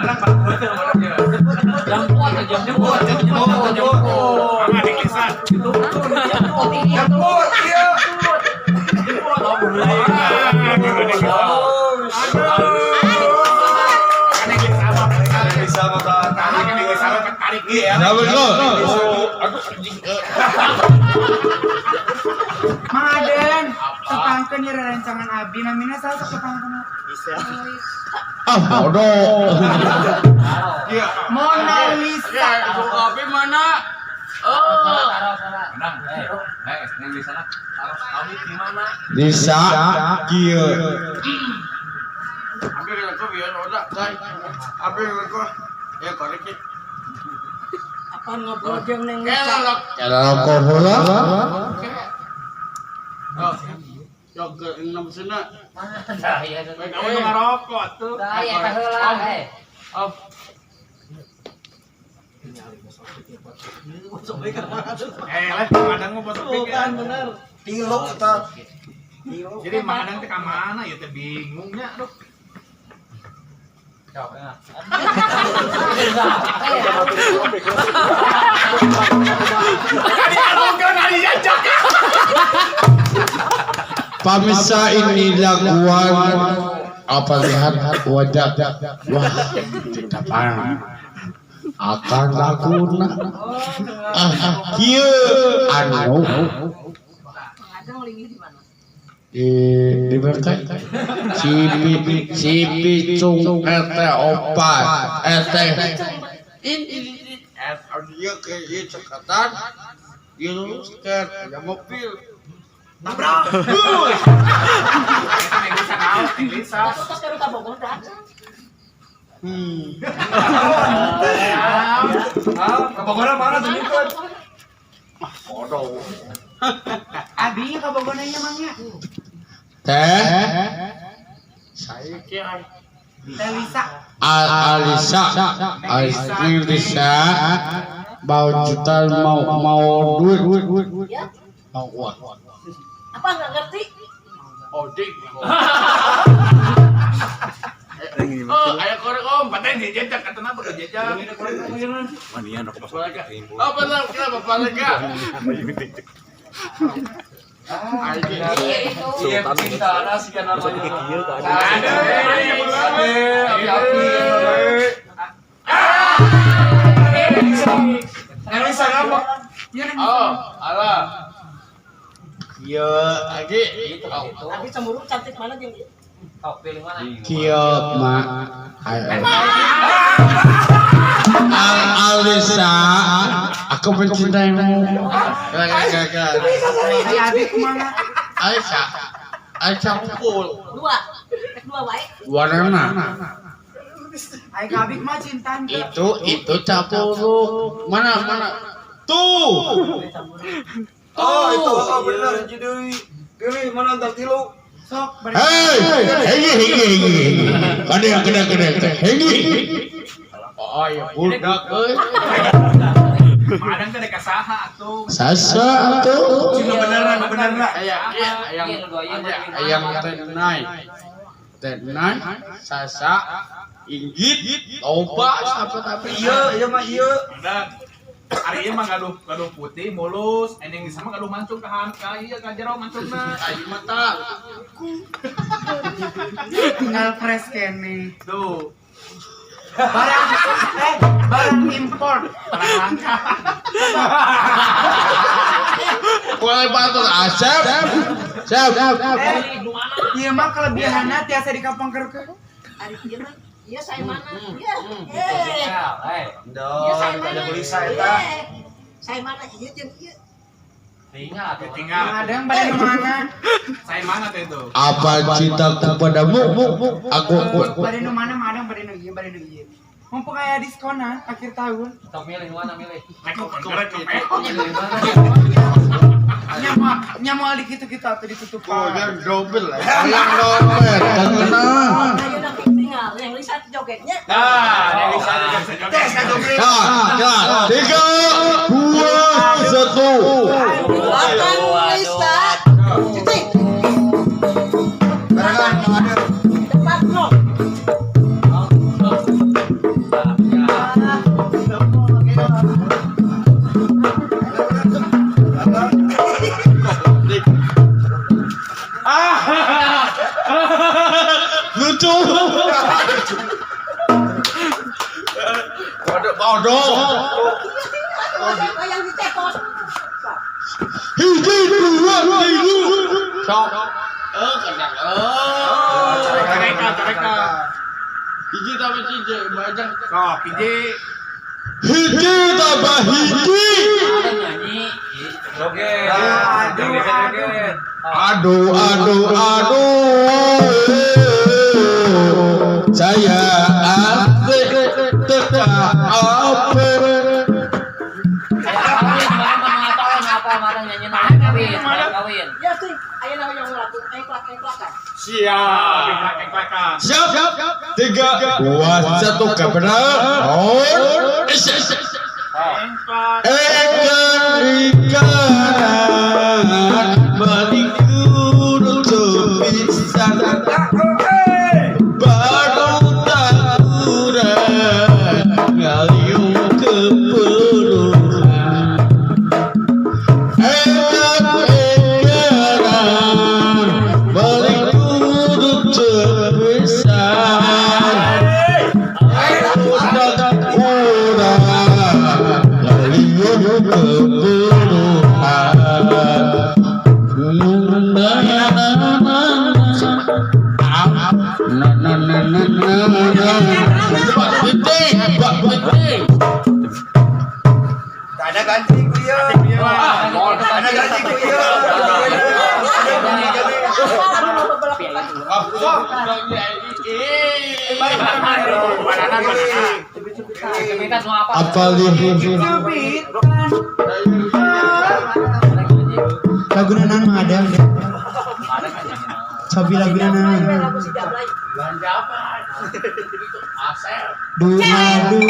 Jemput, jemput, jemput, jemput. Sama Neng Lisa. Itu jemput. Jemput, iya. Jemput, oh, boleh. Oh, Kan Neng Lisa mah. bisa makan. Tarik Neng Lisa mah tarik ya. Nah, betul. Aduh, anjing. Mang Aden, tepangkeun ieu rerencangan abi, namina saha, sok tepangkeun? Ah, bodoh. Iya. Mona Lisa. Kopi mana? Oh. Menang. Eh, Neng Lisa taruh kami di mana? Lisa kieu. Ambil dengan kopi ya, udah. Ambil dengan kopi. Ya, korek ya. Apa ngobrol jeung Neng Lisa? Kelok. Kalau heula. Oh. Yo ke enam sana. Saya Kamu tuh ngerokok tuh. Saya heula, eh. Om. Eh, lah, Mang mau bosok Bukan bener. Tilu ta. Jadi Mang Adang teh ka mana ya teh bingungnya aduh. Coba. Pemirsa, ini laguan apa, lihat wajah, wah, tidak paham akan laguna, ah, kieu anu Adang linggih di mana? Di berkait si si picung RT 4 RT. Ini dia ke ieu cekatan. Ieu lulus kan, ada mobil. Tabrak. Neng Lisa naon, Neng Lisa. Tos ka ka Bogor teh. Ah, ke Bogor mana tuh ikut? Bodoh. Abi ka Bogor nya mangnya. Teh. Saya kira Teh Lisa. Alisa, Alisa, mau juta, mau mau duit, Ya. mau uang. Apa nggak ngerti? Oding. Oh, ayo korek om. Paten jejak kata napa ke jejak. Oh, benar, kenapa Balega? Iya, cinta nasi kan namanya. Aduh, api-api. Neng Lisa ngapa? Iya, Neng. Oh, alah. Iya, lagi. Abi cemburu cantik mana jeung ieu? Tok pilih mana? Kieu mak. Al Alisa, aku mencintaimu. Ai abi kumaha? Alisa, Alisa unggul. Dua. Rek dua wae. Warna Ai ka abi kumaha cinta teu? Itu capuru. Mana mana? Tuh. Oh, itu oh, benar jadi. Deui mana antar tilu? Sok bari. Hei, hei, hei, hei. Kade, kade, kade, hei. Oh, ya budak euy. Mang Adang teh rek ka saha atuh. Sasa tuh. Cina beneran, beneran. Ayang, ayang, Ayang tenai. Tenai, Sasa, Inggit, Toba, siapa tapi. Iya, iya mah iya. Mang Adang. Ari ieu mah gaduh gaduh putih mulus, eneng di sama gaduh mancung ka han ka ieu ka jero mancungna. Ayo mata. Tinggal fresh kene. Tuh, Barang barang import. barang langka. Boleh bantu Asep. Sep. Eh, ieu mah kelebihanna tiasa dikapongkerkeun. Ari ieu mah ieu saya mana? Ieu. Eh. Eh, Ieu saya mana? ada Lisa eta. Eh. Saya mana ieu jeung ieu? tinggal atuh. Tinggal. Mang Adang bade nu mana? Saya mana teh itu? Apa cintaku padamu? Aku Bade nu mana Mang Adang, bade nu ieu, bade nu ieu. Mumpung aya diskon akhir tahun. Tok milih mana milih? Rek rek Milih mana? Nya moal nya moal di kitu-kitu atuh ditutupan. Oh, yang double lah. Yang dompet, tenang. Ayeuna tinggal yang Lisa jogetnya. Nah, Neng Lisa juga bisa joget. Tes kan double. Nah, nah, 3, 2, 1. Belakang Lisa. Titik. Barengan, Mang Adang. Depan no. Bodoh. Yang dicepot. Hiji dua tilu. Sok. Kena. Careka, careka. Hiji tambah hiji banyak. Sok, hiji. Hiji tambah hiji. Joget. Aduh, aduh. Aduh, aduh, aduh. Saya asik teka apa? Ya sih, ayo nama yang lagu engklak engklakan. Siap. Engklak-engklakan. Siap. 3, 2, 1, kamera. On. Engklak. Ekan ikan menikun pisan baru takuran ngaliung keperluan. Ekan ikan menikun pisan baru takuran ngaliung keperluan. Na na na na na na. Coba piting, Ada ganti ku ieu. Ada ganti ku ieu. Apa lihat? Cubitan. Lagu naon Mang Adam? Cobi lagu naon? Lagu si Jablay. Aduh, aduh.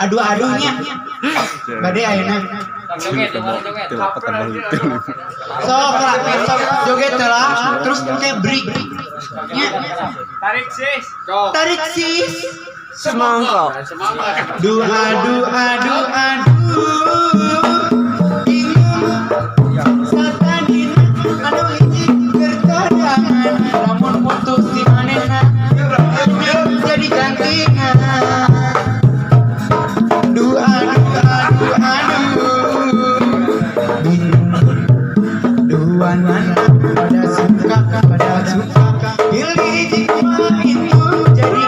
Aduh aduhnya. Bade ayeuna. Sok lah, sok joget lah, terus kayak break. Nya. Tarik sis. Tarik sis. Semangka. Aduh aduh aduh aduh. Bingung satadina anu hiji keur cadangan lamun putus di manehna jadi gantina. Aduh aduh aduh aduh. Bingung dua mana pada suka pilih hiji mah itu jadi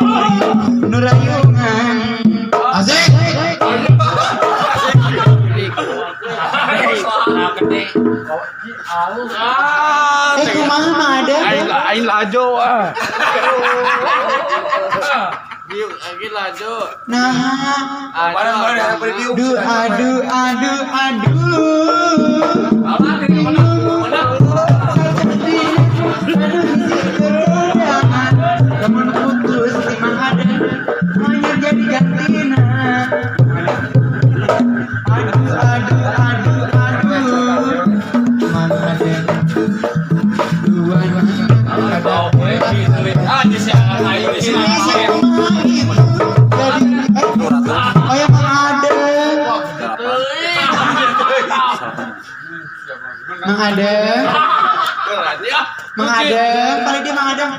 nurayungan. Asik. Kumaha Mang Adam? Aing lajo ah. Lagi lajo. Nah, aduh aduh aduh aduh. Lamun putus di Mang Adam, maunya jadi gantina. Aduh aduh aduh aduh. Mang Adam dua Oh ya Mang Adam. Mang Adam. Mang Adam, paling dia Mang Adam.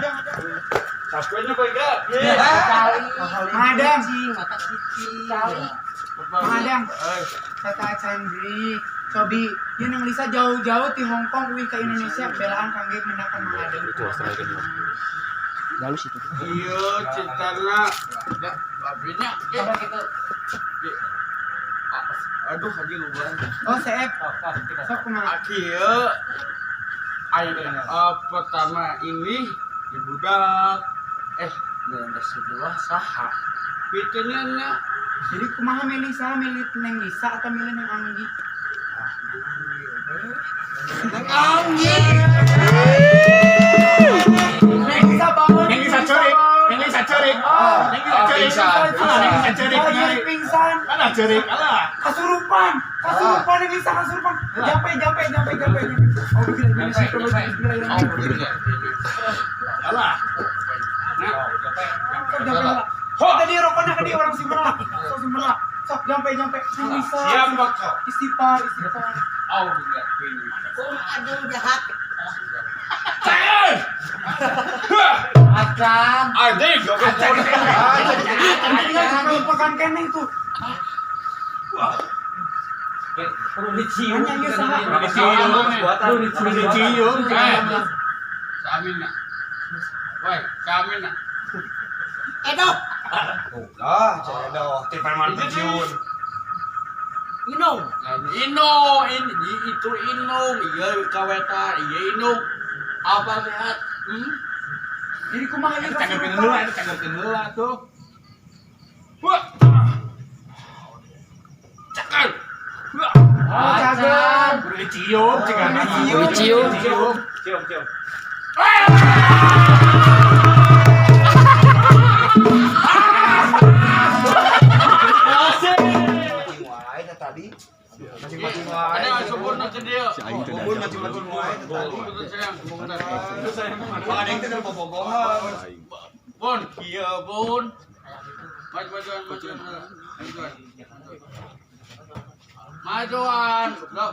Mang Adam. Mang Adam. Kata Chandri, cobi, ieu Neng Lisa jauh-jauh di Hong Kong uih ke Indonesia belaan kangge mendakan Mang Adam. Iya, cintana. Ya, abinya. Aduh, lagi lubaran. Oh, seep. Sok kumaha? Kieu pertama ini di budak dan sebelah saha. Pitunya nya. Jadi kumaha milih saha, milih Neng Lisa atau milih Neng Anggi? Neng Anggi. Neng Lisa bangun. Neng Lisa cerik. Neng Lisa cerik. Neng Lisa cerik. Alah, Neng Lisa cerik. Oh, jadi pingsan. Alah cerik, alah. Kasurupan. Kasurupan Neng Lisa kasurupan. Jampe jampe jampe jampe. Oh, begini begini. Alah. Sok jampe lah. Oh, tadi rokoknya ke dia orang simpen lah. Sok simpen lah. Sok jampe jampe. Neng Lisa. Siap, Pak. Istighfar, istighfar. Oh, enggak. Aduh jahat. Acan. Anjing, goblok. Tinggal lupa. Kerasukan keneh tuh. Perlu dicium. Hanya ieu saha? Dicium. Perlu dicium. Samina. Woi, samina. Edo. Lah, cedoh ti preman pensiun. Inong. Ino, ini itu Inung, iya kawetan, iya Inung. Apa sehat? Hmm? Jadi kumaha ieu Canggerkeun kasurupan? heula, eta canggerkeun heula tuh. Wah. Cakar. Oh, cager. Kudu dicium cigana. Dicium. Dicium. Dicium. Cium, cium. Mancing wae teh tadi. Mancing-mancing wae. Ada sempurna ke dia. Bubur mancing-mancing wae teh tadi. Betul sayang, bentar. Bang ada yang teh bobogohan. Bun, iya bun. Maju, majuan, majuan, majuan. Majuan. Loh,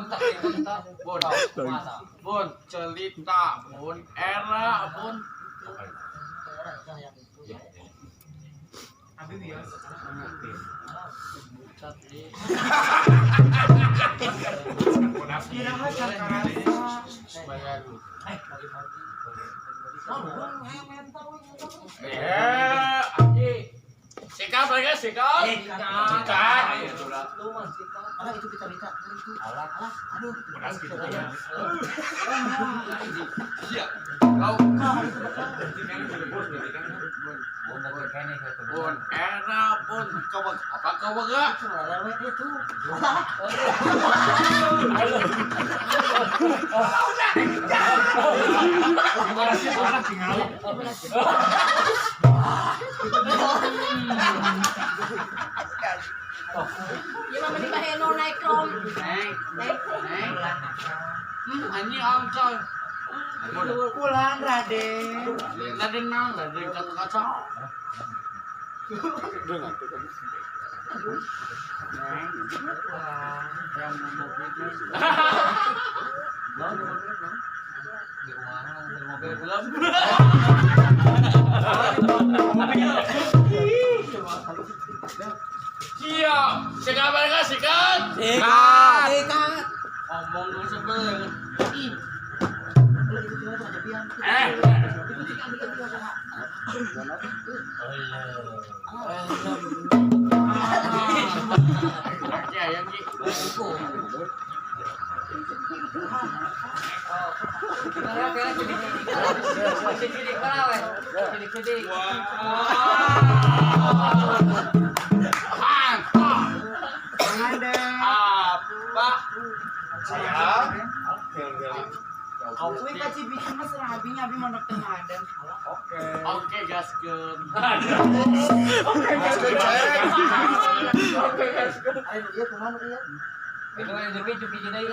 Bun, bun, cerita, bun, era, bun. Abi wios. Iraha can karasa. Eh, anjing. Sikap lagi, sikap. Sikap. Alah itu kita minta. Itu. Alah, alah. Aduh. Pedas gitu ya. Iya. Kau bun, era bun, kau apa kau enggak? Itu. Gimana sih anak tinggal. Ya mama di baheno naik rom. Neng, Naik. neng. Anjing angka. Pulang Raden. Raden nang, Raden kacau. Neng, yang mau mobil Iya, sikat mereka sikat. Sikat. Ngomong dulu sebel. Laki ayam Ki. Ada. Apa? Sayang. Wih kaci bikin mas abinya abi mondok teh Adam. Oke. Oke, gaskeun. Gaskeun, cek. Ayo iya kemana iya? Itu kan jupi jupi jadi.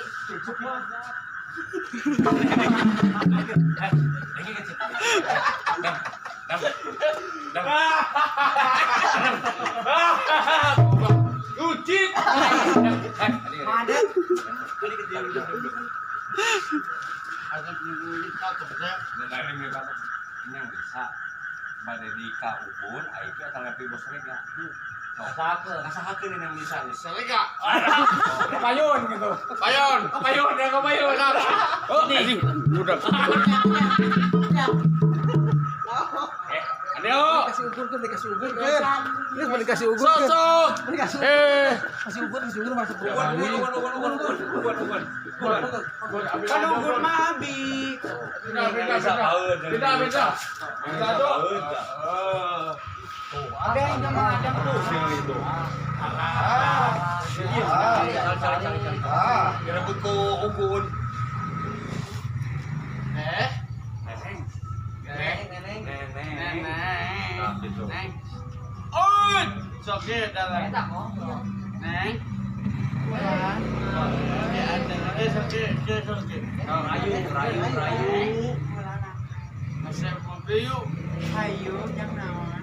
Ucit. Ada. Ada kita kerja. Ini yang bisa bade di ka Ubun, aing teh atau bos rega. Kasahakeun ini yang bisa. Serega. Payun gitu. Payon. Payun ya, payun. Oh, ini udah. Ayo. Kasih ukur kan dikasih ukur kan. Ini boleh dikasih ukur kan. Sosok. Dikasih kasih ukur, kasih ukur masuk Ubun, ubun, ubun, ubun, ubun, ubun, ubun. Kan ukur mah abi. Beda, beda, beda. Beda, beda. Beda tuh. Ada yang sama Adam tuh. Ah, direbut ku Ubun. Eh. Neneng. Neneng. Neneng. Neng. Oi, sakit dalam. Neng. Pulang. Ya ada. Sakit, sakit. Rayu, rayu, rayu. Pulang. Masih mobil yuk. Ayo, yang naon?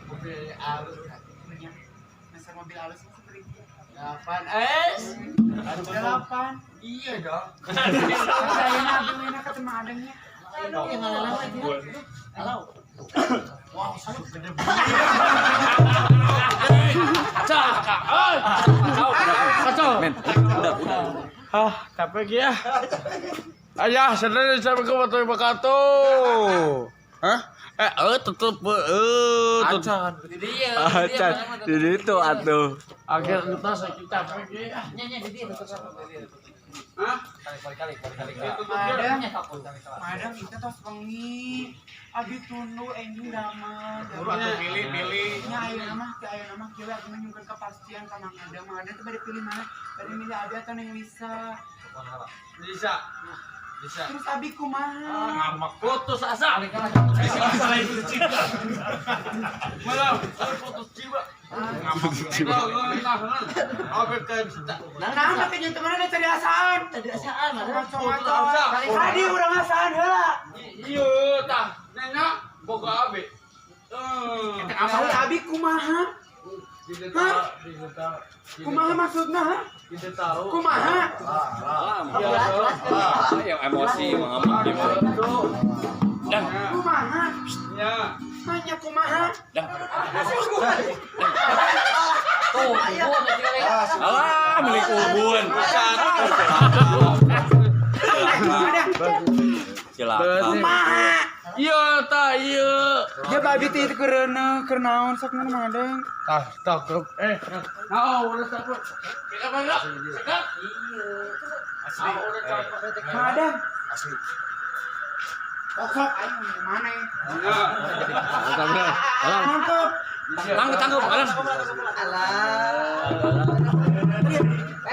Mobil alus. Nya. Masa mobil alus mah seperti 8 S. 8. Iya dong. Saya abi wena ketemu Adamnya. Aduh, yang ngalah itu. Halo. Wow, sakit gede banget. Capek ya. Ayah, sebenarnya sampai ke warahmatullahi wabarakatuh. Hah? Tutup tutup. Di dia. Acan, di ditu atuh. Akhir kita sakit capek ya. Nya nya di dia tutup di dia. Hah? Kali kali kali. Madam, madam kita tos wengi. Abi tunduh enjing damel. Buru atuh milih milih. Nya ayeuna mah teu ayeuna mah kieu we abi nyungkeun kepastian ka Mang Adam. Mang Adam teh bade pilih mana? Bade milih Abi atau Neng Lisa? Bisa. Bisa. Terus Abi kumaha? Ngamak. Putus asa. Malam, putus jiwa. Nah, make jeung teman ada cari asaan. Tadi asaan madam. Ngaco-ngaco. Tadi urang asaan heula. Iya, tah. Nenya boga abi. Ari Abi kumaha? Hah? Kumaha maksudna? Ha? Tidak tahu. Kumaha? Yang emosi mengamuk di mana. Kumaha? Ya. Nanya kumaha? Tuh, ubun kali. Alah, milik ubun. Ada. Silakan. Kumaha? Iya, tah, iya. Ya babi teh itu kereuneuh, keur naon sok mun Mang Adeng. Tah, tah, Nah, udah takut. Kita bangga. Kita. Mang Adeng. Asli. Sok aing mana? Tangkep. Tangkep, tangkep, alah. Alah.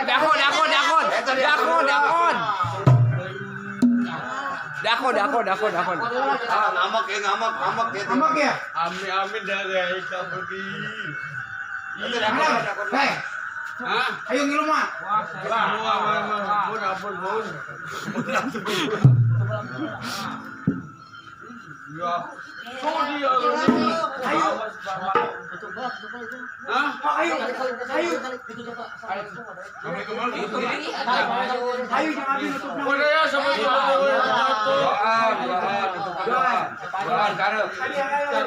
Dakon, dakon, dakon. Dakon, dakon. Dakon, dakon, dakon, dakon. Ngamak ya, ngamak, ngamak ya. Amak ya? Amin, amin dah guys, kita pergi. Mang Adeng. Hei, Hah? ayo ngilu mah. Wah, wah, wah, bun, ampun, bun. Ya. Oh, dia. Ayo. Hah? Ayo, ayo. Ayo jangan abi nutup Udah ya, sampai jumpa. Doa, doa, doa, karep. Ayo, ayo, ayo.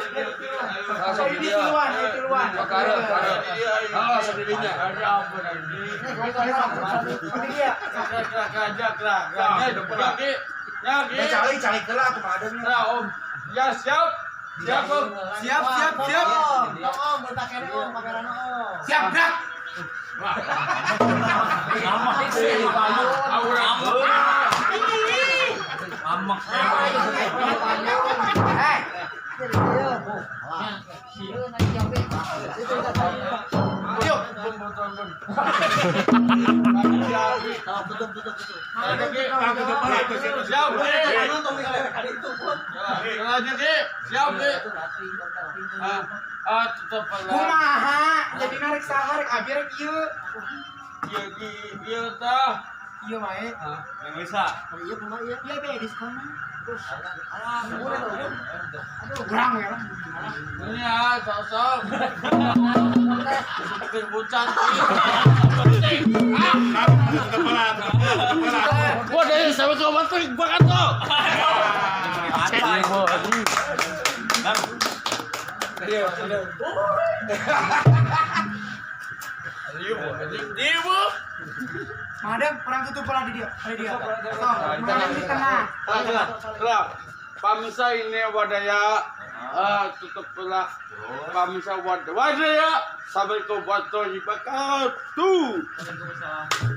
Ayo di tiluan, ayo tiluan. Karep, karep. Ah, sendirinya. Ada ampun, anjing. Seperti dia. Ya cari, cari kelah tuh Pak Adeng. Om. Ya siap. Siap, Om. Siap, siap, siap. Om, berpakai om, pameran om. Siap, gerak. Amak. Eh, yuk. Siap, Siap, Ah, tetap Kumaha? Jadi narik saha rek abi rek ieu. Iya, iya tah. Ieu wae. Yang bisa. Iya be diskon. Kurang ya lah. Ini ya, sosok. Supir bucan. Wah, dari sampai ke waktu banget tuh. Madam, perang tutup pola di dia. Ada dia. Sok, Madam di tengah. Pamisa ini wadaya tutup pula. Pamisa wadaya. Sampai ke waktu wabarakatuh. Waalaikumsalam.